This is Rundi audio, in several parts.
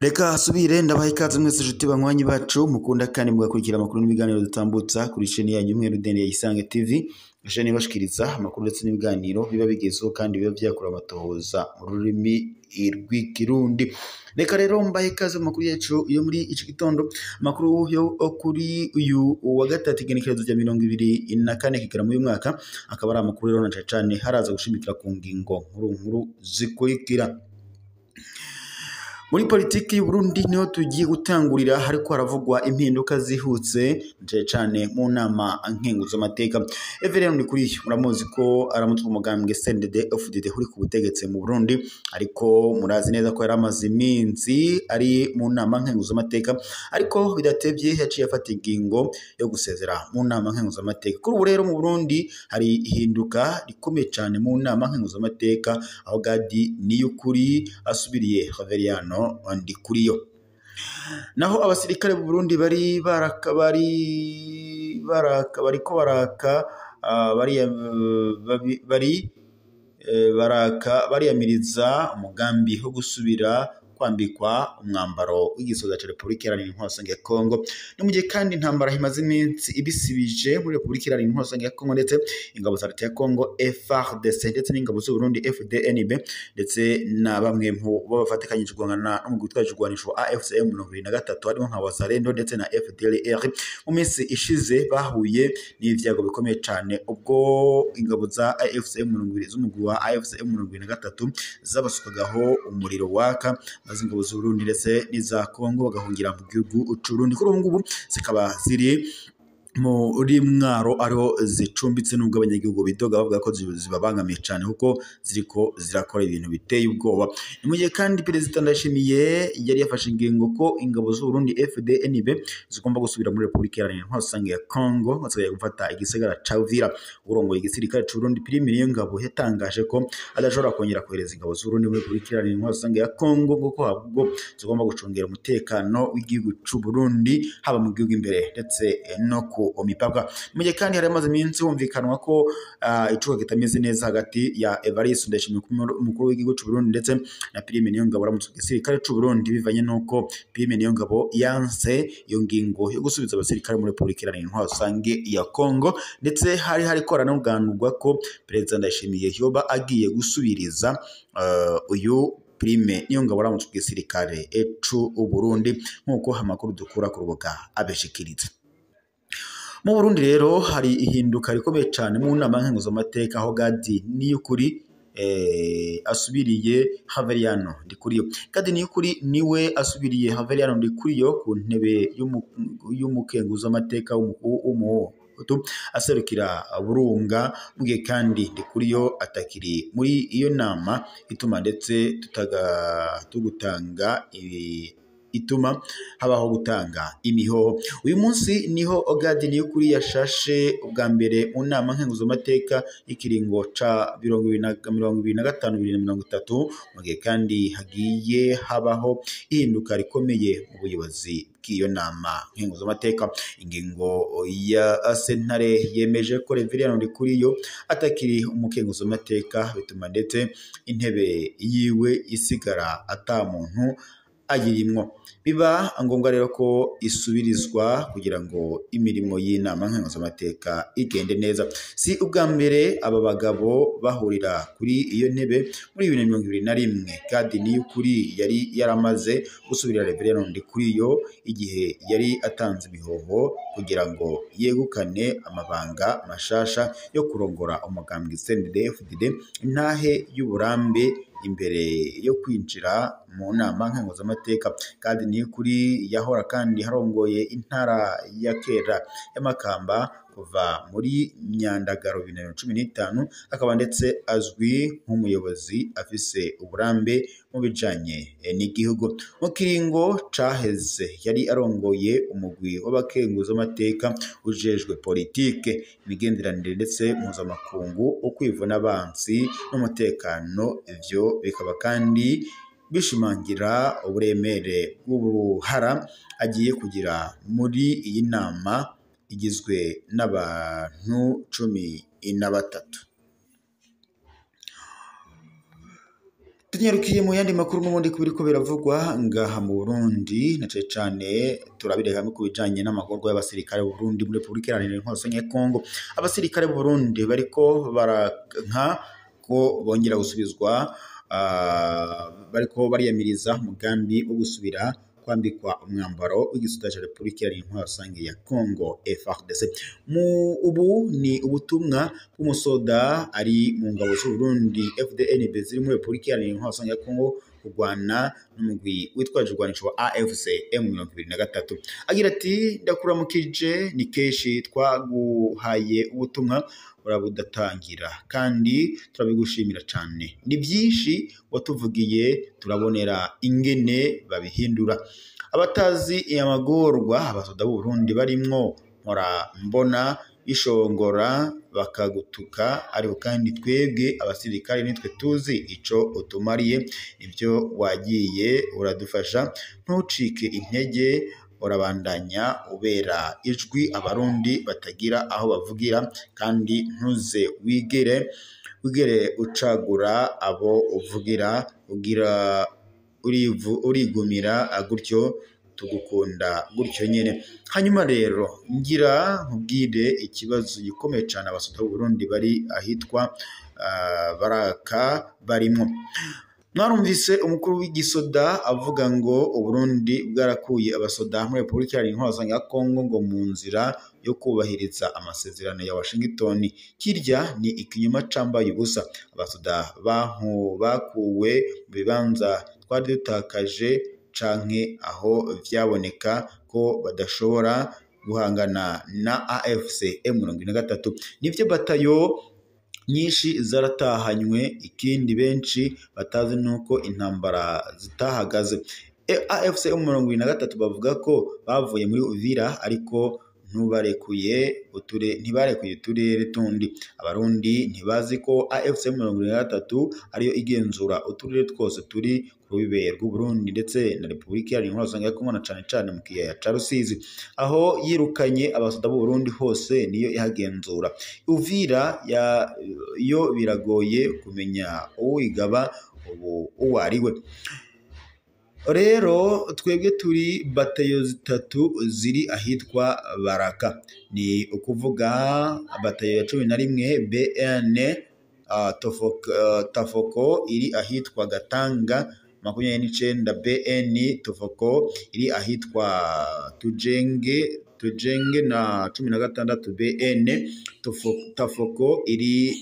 Reka hasubire ndabaha ikaze mwese inshuti banywanyi bacu mukunda kandi mugakurikira amakuru n'ibiganiro dutambutsa kuri chaîne yanyu Umweru Ndende ya Isange TV, chaîne ibashikiriza amakuru ndetse n'ibiganiro biba bigezeho kandi biba byakura amatohoza mu rurimi rw'ikirundi. Reka rero mbahe ikaze mu makuru yacu yo muri iki gitondo, amakuru yo kuri uyu wa gatatu igenekerezo rya 24 Kigarama uyu mwaka, akaba ari amakuru rero na cane cane haraza gushimikira ku ngingo nkuru nkuru zikurikira. Muri politiki y'u Burundi niho tugiye gutangurira, hariko haravugwa impinduka zihutse cane mu nama nkenguzamateka. Everien Ndikuriyo muramuzi ko aramutse umugambwe CNDD-FDD uri ku butegetsi mu Burundi, ariko murazi neza ko yaramaze iminsi ari mu nama nkenguzamateka, ariko bidatevye yaciye afata ingingo yo gusezera mu nama nkenguzamateka. Kuri ubu rero mu Burundi hari ihinduka rikomeye cane mu nama nkenguzamateka, aho Gadi Niyukuri asubiriye Reverien Ndikuriyo. Naho abasirikare b'u Burundi bari baraka bari baraka bariko baraka bari baraka bariyamiriza umugambi wo gusubira kwambikwa umwambaro w'igisoza ca Republika Iharanira Intwaro Rusange ya Kongo. No mu gihe kandi intambara imaze iminsi ibisibije muri Republika Iharanira Intwaro Rusange ya Kongo, ndetse ingabo za leta ya Kongo FARDC ndetse n'ingabo z'u Burundi FDNB ndetse na bamwe mu bafatikanyije guhangana n'umugwi witwaje ibigwanisho AFC M23 harimo nka Wazalendo ndetse na FDLR, mu minsi ishize bahuye n'ivyago bikomeye cane ubwo ingabo za AFC M20 z'umugwi wa AFC M23 zabasukagaho umuriro waka, maze ingabo z'u Burundi ndetse n'iza Kongo bagahungira mu gihugu c'u Burundi. Kuri ubu ngubu zikaba ziri muri Mwaro ariho zicumbitse, nubwo abanyagihugu bidoga bavuga ko zibabangamiye cane kuko ziriko zirakora ibintu biteye ubwoba. Ni mu gihe kandi Perezida Ndayishimiye yari yafashe ingingo ko ingabo z'u Burundi FDNB zigomba gusubira muri Republika Iharanira Intwaro Rusange ya Kongo, zikajya gufata igisagara ca Uvira. Urongoye igisirikare c'u Burundi Prime Niyongabo yatangaje ko adashobora kongera kohereza ingabo z'u Burundi muri Republika Iharanira Intwaro Rusange ya Kongo, kuko ahubwo zigomba gucungera umutekano w'igihugu c'u Burundi haba mu gihugu imbere ndetse no ku mipaka. Mu gihe kandi hari amaze iminsi humvikanwa ko icuka kitameze neza hagati ya Evariste Ndayishimiye umukuru w'igihugu c'u Burundi ndetse na Prime Niyongabo aramutse igisirikare c'u Burundi, bivanye n'uko Prime Niyongabo yanse iyo ngingo yo gusubiza abasirikare muri Republika Iharanira Intwaro Rusange ya Kongo, ndetse hari hariko haranaganurwa ko Perezida Ndayishimiye yoba agiye gusubiriza uyu Prime Niyongabo aramutse igisirikare c'u Burundi, nk'uko amakuru dukura ku rubuga abishikiriza. Mu Burundi rero hari ihinduka rikomeye cane mu nama nkenguzamateka, aho Gadi Niyukuri asubiriye Reverien Ndikuriyo. Gadi Niyukuri niwe asubiriye Reverien Ndikuriyo ku ntebe y'umukenguzamateka w'umuhutu aserukira Burunga, mu gihe kandi Ndikuriyo atakiri muri iyo nama, ituma ndetse tugutanga ituma habaho gutanga imihoho. Uyu munsi niho Gadi Niyukuri yashashe ubwa mbere mu nama nkenguzamateka y'ikiringo ca 2025 2030, mu gihe kandi hagiye habaho ihinduka rikomeye mu buyobozi bw'iyo nama nkenguzamateka. Ingingo ya sentare yemeje ko Reverien Ndikuriyo atakiri umukenguzamateka, bituma ndetse intebe yiwe isigara ata muntu ayirimwo. Biba ngombwa rero ko isubirizwa kugira ngo imirimo y'inama nkenguzamateka igende neza. Si ubwa mbere aba bagabo bahurira kuri iyo ntebe. Muri 2021 Gadi Niyukuri yari yaramaze gusubirira Reverien Ndikuriyo igihe yari atanze imihoho kugira ngo yegukane amabanga mashasha yo kurongora umugambwe CNDD-FDD, intahe y'uburambe imbere yo kwinjira mu nama nkenguzamateka. Gadi Niyukuri yahora kandi harongoye intara ya kera y'Amakamba kuva muri Myandagaro 2015, akaba ndetse azwi nk'umuyobozi afise uburambe mu bijanye n'igihugu. Mu kiringo caheze yari arongoye umugwi w'abakenguzamateka ujejwe politike, imigenderanire ndetse mpuzamakungu, ukwivuna abansi n'umutekano. Ivyo bikaba kandi bishimangira uburemere bw'uruhara agiye kugira muri iyi nama igizwe n'abantu 13. Tunyarukiye mu yandi makuru n'ubundi kubiriko biravugwa ngaha mu Burundi, na cane cane turabire hamwe ku bijanye n'amagorwa y'abasirikare b'u Burundi muri Republika Iharanira Intwaro ya Kongo. Abasirikare b'u Burundi bariko baranka ko bongera gusubizwa, bariko bariyamiriza umugambi wo gusubira kwambikwa umwambaro w'igisirikare ca Republika Iharanira Intwaro Rusange ya Kongo FARDC. Mu ubu ni ubutumwa bw'umusoda ari mu ngabo z'u Burundi FDNB ziri muri Republika Iharanira Intwaro Rusange ya Kongo kurwana n'umugwi witwaje urwanisho wa AFC M23. Agira ati: ndakuramukije, ni kenshi twaguhaye ubutumwa urabudatangira kandi turabigushimira cane. Ni byinshi watuvugiye, turabonera ingene babihindura. Abatazi amagorwa abasoda b'u Burundi barimwo mpora mbona bishongora bakagutuka, ariko kandi twebwe abasirikare nitwe tuzi ico utumariye, ibyo wagiye uradufasha, ntucike intege, urabandanya ubera ijwi abarundi batagira aho bavugira, kandi ntuze wigere ucagura abo uvugira, ugira urigumira gutyo, tugukunda gutyo nyene. Hanyuma rero ngira nkubwire ikibazo gikomeye cane abasoda b'u Burundi bari ahitwa Baraka barimwo. Mwarumvise umukuru w'igisoda avuga ngo Uburundi bwarakuye abasoda muri Republika Iharanira Intwaro Rusange ya Kongo ngo mu nzira yo kubahiriza amasezerano ya Washington. Kirya ni ikinyoma cambaye ubusa. Abasoda bakuwe mu bibanza twari dutakaje canke aho vyaboneka ko badashobora guhangana na AFC M23. Nivyo batayo nyinshi zaratahanywe, ikindi benshi batazi nuko intambara zitahagaze. AFC M23 bavuga ko bavuye muri Uvira ariko ntibarekuye uturere tundi. Abarundi ntibazi ko AFC M23 ariyo igenzura uturere twose turi ku rubibe rw'u Burundi ndetse na Republika Iharanira Intwaro Rusange ya Kongo, na cane cane mu kiyaya ca Rusizi, aho yirukanye abasoda b'u Burundi hose niyo ihagenzura. Uvira yo biragoye kumenya uwigaba ubu uwo ari we. Rero twebwe turi batayo zitatu ziri ahitwa Baraka, ni ukuvuga batayo ya 11 BN Tafoko iri ahitwa Gatanga, 29 BN Tofoko iri ahitwa Tujenge na 16 BN Tafoko iri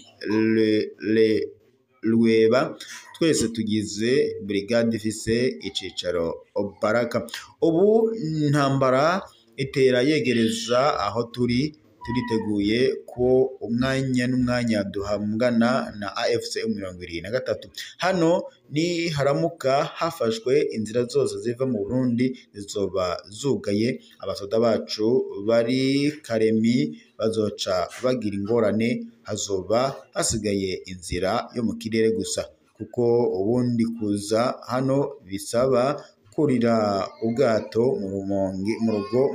Lweba. Twese tugize brigade ifise icicaro Baraka. Ubu ntambara itera yegereza aho turi, turiteguye ko umwanya n'umwanya duhangana na AFC M23. Hano ni haramuka hafashwe inzira zose ziva mu Burundi zizoba zugaye, abasoda bacu bari Karemi bazoca bagira ingorane, hazoba hasigaye inzira yo mu kirere gusa, kuko ubundi kuza hano bisaba kurira ubwato mu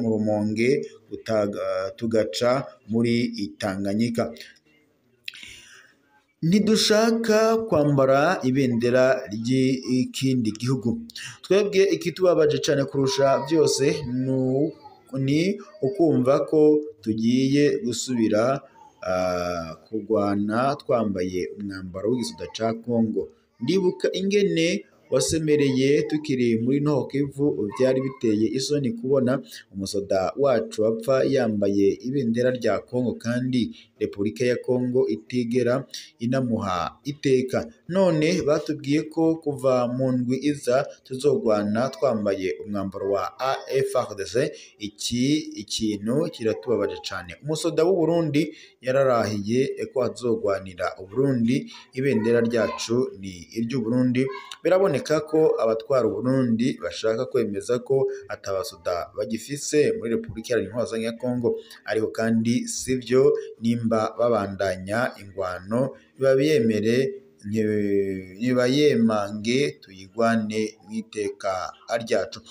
Rumonge tugaca muri Tanganyika. Ntidushaka kwambara ibendera ry'ikindi gihugu. Twebwe ikitubabaje cane kurusha byose ni ukumva ko tugiye gusubira kurwana twambaye umwambaro w'igisoda ca Kongo. Ndibuka ingene wasemereye tukiri muri Nord Kivu, byari biteye isoni kubona umusoda wacu apfa yambaye ibendera rya Kongo kandi Republika ya Kongo itigera inamuha iteka. None batubwiye ko kuva mu ndwi iza tuzogwana twambaye umwambaro wa AFRDC. Iki ikintu kiratubabaje cane. Umusoda w'u Burundi yararahiye ko azogwanira Uburundi, ibendera ryacu ni iry'u Burundi. Biraboneka ko abatwara Uburundi bashaka kwemeza ko atabasoda bagifise muri Republika Iharanira Intwaro Rusange ya Kongo, ariko kandi sivyo. Nimba babandanya ingwano nibabyemere, nibayemange tuyigwane mw'iteka ryacu.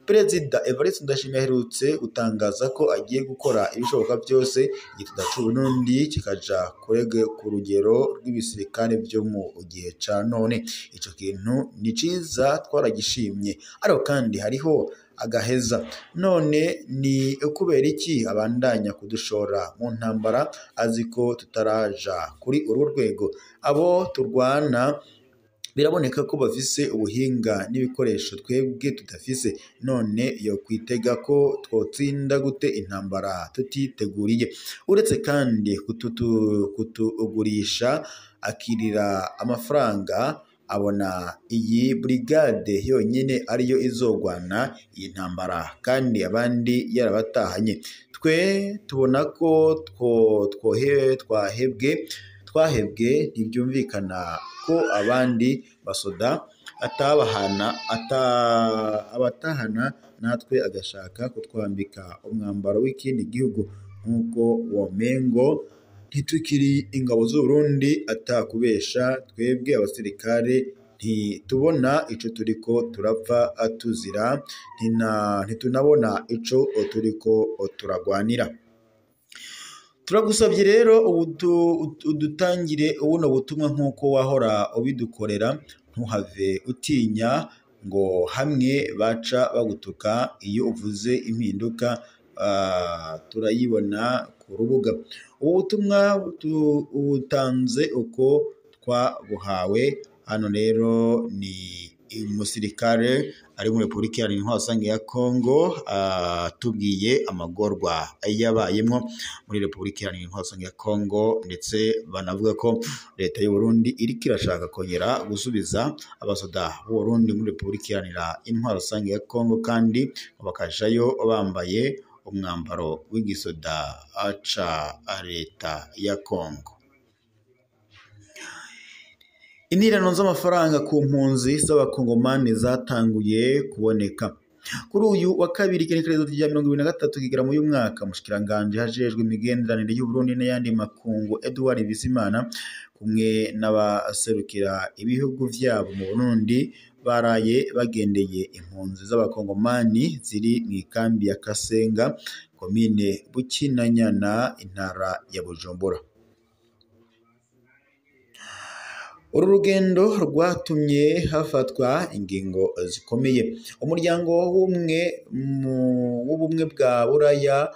Perezida Evariste Ndayishimiye aherutse gutangaza ko agiye gukora ibishoboka byose igisoda c'Uburundi kikaja kurege ku rugero rw'ibisirikare vyo mu gihe ca none. Ico kintu ni ciza, twaragishimye, ariko kandi hariho agaheza. None ni ukubera iki abandanya kudushora mu ntambara azi ko tutaraja kuri uru rwego? Abo turwana biraboneka ko bafise ubuhinga n'ibikoresho twebwe tudafise. None yo kwitega ko twotsinda gute intambara tutiteguriye? Uretse kandi kutugurisha akirira amafaranga, abona iyi brigade yonyine ariyo izogwana iyi ntambara kandi abandi yarabatahanye. Twe tubona ko twahebwe, ntibyumvikana ko abandi basoda abatahana natwe agashaka kutwambika umwambaro w'ikindi gihugu, nk'uko womengo ntitukiri ingabo z'Uburundi. Atakubesha, twebwe abasirikare ntitubona ico turiko turapfa tuzira, ntitunabona ico turiko turagwanira. Turagusabye rero udutangire buno butumwa nk'uko wahora ubidukorera, ntuhave utinya ngo hamwe baca bagutuka iyo uvuze impinduka, turayibona ku rubuga. Ubu butumwa ubutanze uko twabuhawe. Hano rero ni umusirikare ari muri Repubulika Iharanira Intwaro Rusange ya Kongo, atubwiye amagorwa yabayemwo muri Repubulika Iharanira Intwaro Rusange ya Kongo, ndetse banavuga ko leta y'u Burundi iriko irashaka kongera gusubiza abasoda b'u Burundi muri Repubulika Iharanira Intwaro Rusange ya Kongo, kandi bakajayo bambaye umwambaro w'igisoda ca leta ya Kongo. Intererano z'amafaranga ku mpunzi z'abakongomani zatanguye kuboneka. Kuri uyu wa kabiri igenekerezo rya 2023 Kigarama uyu mwaka, umushikiranganji hajejwe imigenderanire y'Uburundi n'ayandi makungu Edouard Bizimana kumwe n'abaserukira ibihugu vyabo mu Burundi baraye bagendeye impunzi z'abakongomani ziri mw'ikambi ya Kasenga, komine Bukinanyana, intara ya Bujumbura. Uru rugendo rwatumye hafatwa ingingo zikomeye. Umuryango w'ubumwe bwa Buraya,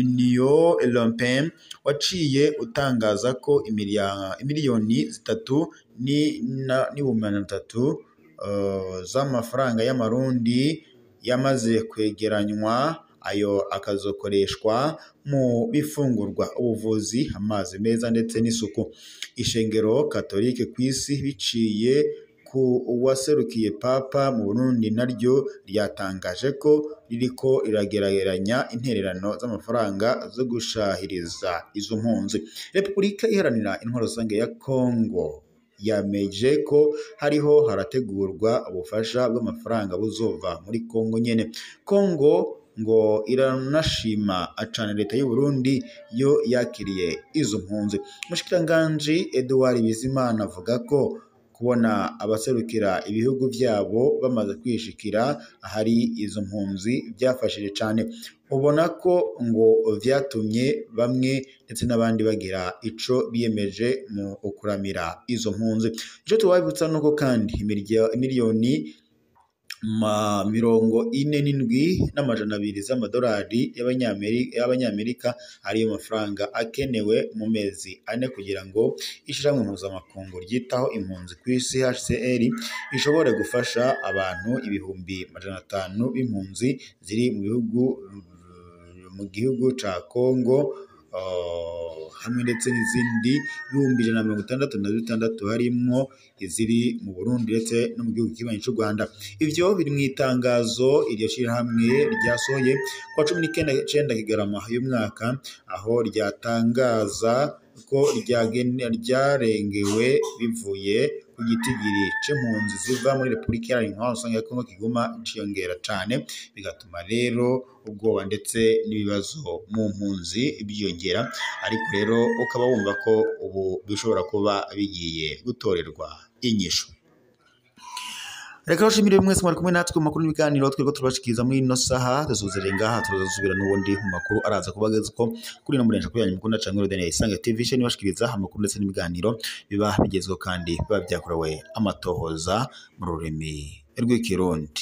Union Européenne, waciye utangaza ko imiliyoni 3.3 z'amafaranga y'amarundi yamaze kwegeranywa, ayo akazokoreshwa mu bifungurwa, ubuvuzi, amazi meza ndetse n'isuku. Ishengero Katolike kw'isi biciye ku waserukiye Papa mu Burundi naryo ryatangaje ko ririko riragereranya intererano z'amafaranga zo gushahiriza izo mpunzi. Repubulika Iharanira Intwaro Rusange ya Kongo yameje ko hariho harategurwa ubufasha bw'amafaranga buzova muri Kongo nyene. Kongo ngo iranashima acana leta y'u Burundi yo yakiriye izo mpunzi. Umushikiranganji Edouard Bizimana avuga ko kubona abaserukira ibihugu vyabo bamaze kwishikira ahari izo mpunzi byafashije cane. Ubona ko ngo vyatumye bamwe ndetse n'abandi bagira ico biyemeje mu kuramira izo mpunzi. Ico tubabibutsa nuko kandi miliyoni 47,200 z'amadolari y'abanyamerika ariyo mafaranga akenewe mu mezi 4 kugira ngo ishirahamwe mpuzamakungu ryitaho impunzi kw'isi HCR ishobore gufasha abantu 500,000 b'impunzi ziri mu gihugu ca Kongo, hamwe ndetse n'izindi 166,000 harimwo iziri mu Burundi ndetse no mu gihugu kibanyi c'u Rwanda. Ivyo biri mu itangazo iryo shirahamwe ryasohoye kuwa 19 Kigarama uyu mwaka, aho ryatangaza ko ryarengewe bivuye ku gitigiri c'impunzi ziva muri Repubulika Iharanira Intwaro Rusange ya Kongo kiguma ciyongera cane, bigatuma rero ubwoba ndetse n'ibibazo mu mpunzi byiyongera. Ariko rero ukaba wumva ko ubu bishobora kuba bigiye gutorerwa inyishu. Reka nshimire mwese mwari kumwe natwe mu makuru n'ibiganiro twebwe turabashikiriza muri ino saha. Dusuzere ngaha, tuzasubira n'ubundi mu makuru araza kubagezako kuri ino murenje kuri yanyu mukunda canke Rodene Isange TV sheni bashikiriza amakuru ndetse n'ibiganiro biba bigezweho kandi biba byakorewe amatohoza mu rurimi rw'ikirundi.